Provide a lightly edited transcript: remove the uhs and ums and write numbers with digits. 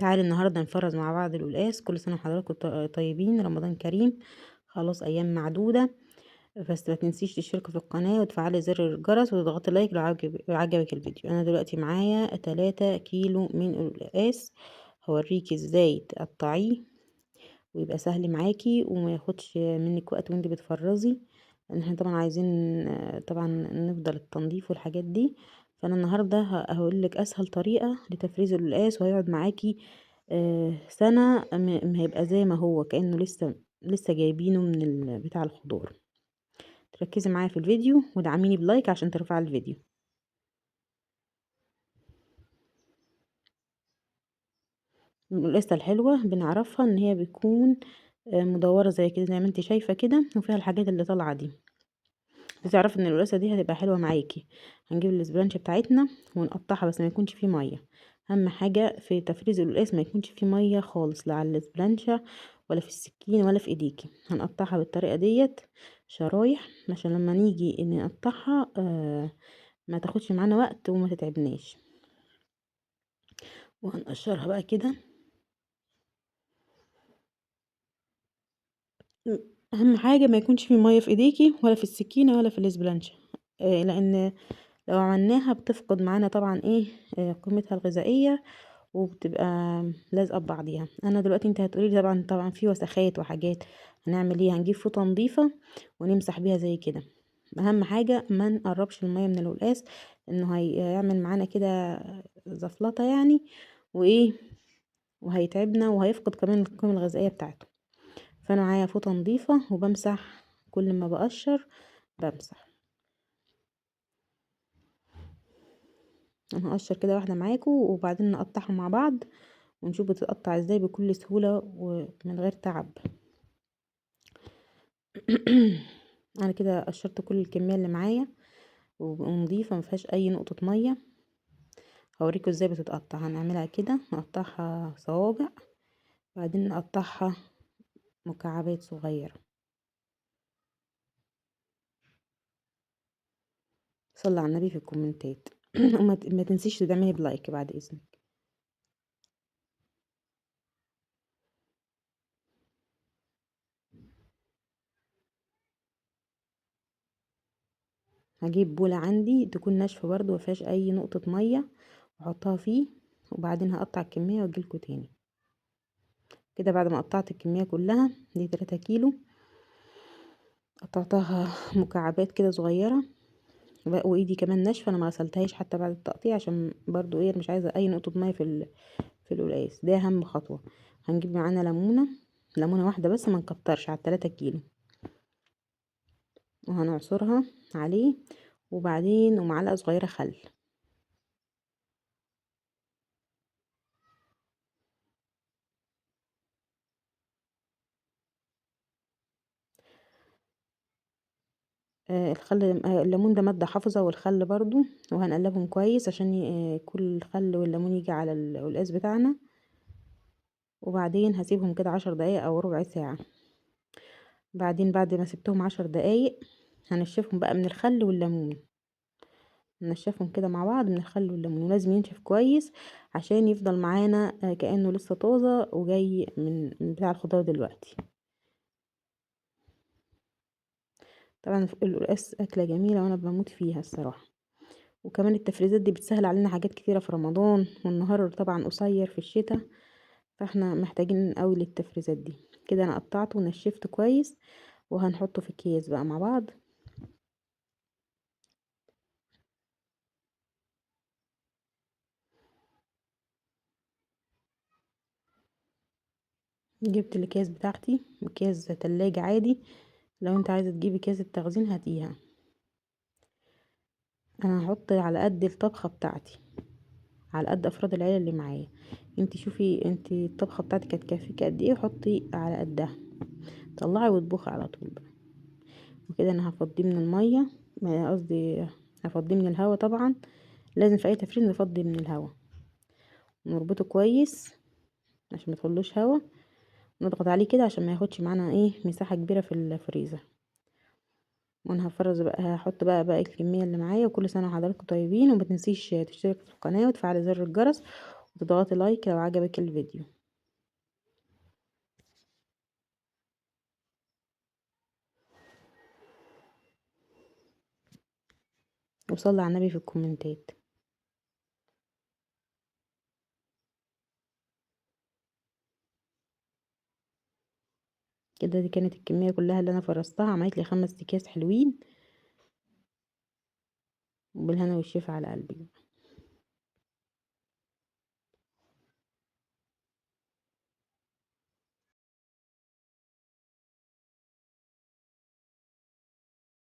تعالي النهارده نفرز مع بعض القلقاس. كل سنة وحضراتكم طيبين، رمضان كريم. خلاص ايام معدودة، بس ما تنسيش تشتركي في القناة وتفعلي زر الجرس وتضغطي like لو عجبك الفيديو. انا دلوقتي معايا 3 كيلو من القلقاس، هوريكي ازاي تقطعيه ويبقى سهل معاكي وما ياخدش منك وقت وانت بتفرزي، لان احنا طبعا عايزين طبعا نفضل التنظيف والحاجات دي. فانا النهارده هقول لك اسهل طريقه لتفريز القلقاس، وهيقعد معاكي سنة ما هيبقى زي ما هو، كانه لسه جايبينه من بتاع الخضار. تركزي معايا في الفيديو ودعميني ب like عشان ترفع الفيديو. القلقاسه الحلوة بنعرفها ان هي بتكون مدورة زي كده، زي ما انت شايفه كده، وفيها الحاجات اللي طالعه دي، بتعرفي ان القلقاسه دي هتبقى حلوة معاكي. هنجيب الاسبلانش بتاعتنا ونقطعها، بس ما يكونش فيه مية. اهم حاجة في تفريز القلقاس ما يكونش فيه مية خالص، لا على الاسبلانشه ولا في السكين ولا في ايديكي. هنقطعها بالطريقة ديت شرايح، عشان لما نيجي نقطعها ما تاخدش معانا وقت وما تتعبناش. وهنقشرها بقى كده. اهم حاجة ما يكونش في مية في ايديكي ولا في السكينة ولا في الاسبلانشه، لان لو عملناها بتفقد معانا طبعا قيمتها الغذائية وبتبقى لازقه ببعضيها. انا دلوقتي انت هتقولي لي طبعا في وسخات وحاجات، هنعمل ايه؟ هنجيب فوطه نظيفة ونمسح بيها زي كده. اهم حاجة ما نقربش المية من القلقاس، لانه هيعمل معانا كده زفلطه وهيتعبنا وهيفقد كمان القيمة الغذائية بتاعته. فانا معايا فوطه نظيفة وبمسح كل ما بقشر بمسح. انا هقشر كده واحدة معاكم وبعدين نقطعها مع بعض ونشوف بتتقطع ازاي بكل سهولة ومن غير تعب. انا كده قشرت كل الكمية اللي معايا ونظيفه ما فيهاش اي نقطة مية. هوريكم ازاي بتتقطع. هنعملها كده، نقطعها صوابع بعدين نقطعها مكعبات صغيرة. صلي على النبي في الكومنتات. وما تنسيش تدعميني ب like بعد اذنك. هجيب بولة عندي تكون ناشفة برضو ما فيهاش اي نقطة مية واحطها فيه، وبعدين هقطع الكمية واجيلكوا تاني. كده بعد ما قطعت الكمية كلها دي 3 كيلو، قطعتها مكعبات كده صغيرة، وايدي كمان ناشفة، انا ما غسلتهاش حتى بعد التقطيع عشان برضو مش عايزة اي نقطة مية في القلقاس. ده اهم خطوة. هنجيب معانا ليمونة، ليمونة واحدة بس ما نكترش على 3 كيلو، وهنعصرها عليه، وبعدين ومعلقة صغيرة خل. الخل، الليمون ده مادة حافظة، والخل برضو، وهنقلبهم كويس عشان كل الخل والليمون يجي على القلقاس بتاعنا. وبعدين هسيبهم كده 10 دقايق او ربع ساعة. بعدين بعد ما سبتهم 10 دقايق هنشفهم بقى من الخل والليمون، ننشفهم كده مع بعض من الخل والليمون، ولازم ينشف كويس عشان يفضل معانا، كأنه لسه طازة وجاي من بتاع الخضار دلوقتي. طبعا القلقاس أكلة جميلة وأنا بموت فيها الصراحة، وكمان التفريزات دي بتسهل علينا حاجات كتيرة في رمضان، والنهار طبعا قصير في الشتاء، فاحنا محتاجين قوي للتفريزات دي. كده أنا قطعته ونشفته كويس، وهنحطه في اكياس بقى مع بعض. جبت الاكياس بتاعتي، اكياس تلاجة عادي، لو انت عايزة تجيبي اكياس التخزين هاتيها. انا هحط على قد الطبخة بتاعتي، على قد افراد العيلة اللي معايا. انت شوفي انت الطبخة بتاعتك هتكفيكي قد ايه وحطي على قدها، طلعي واطبخي على طول بقى. وكده انا هفضيه من المية، ما قصدي هفضيه من الهوا، طبعا لازم في اي تفريز نفضي من الهوا، نربطه كويس عشان ما يدخلوش هوا، نضغط عليه كده عشان ما ياخدش معانا مساحة كبيرة في الفريزر. وانا هفرز بقى، هحط بقى باقي الكمية اللي معايا. وكل سنة وحضراتكم طيبين، وما تنسيش تشترك في القناة وتفعلي زر الجرس وتضغطي like لو عجبك الفيديو. وصلي على النبي في الكومنتات. كده دي كانت الكمية كلها اللي انا فرزتها، عملت لي 5 اكياس حلوين. وبالهنا والشفا على قلبي.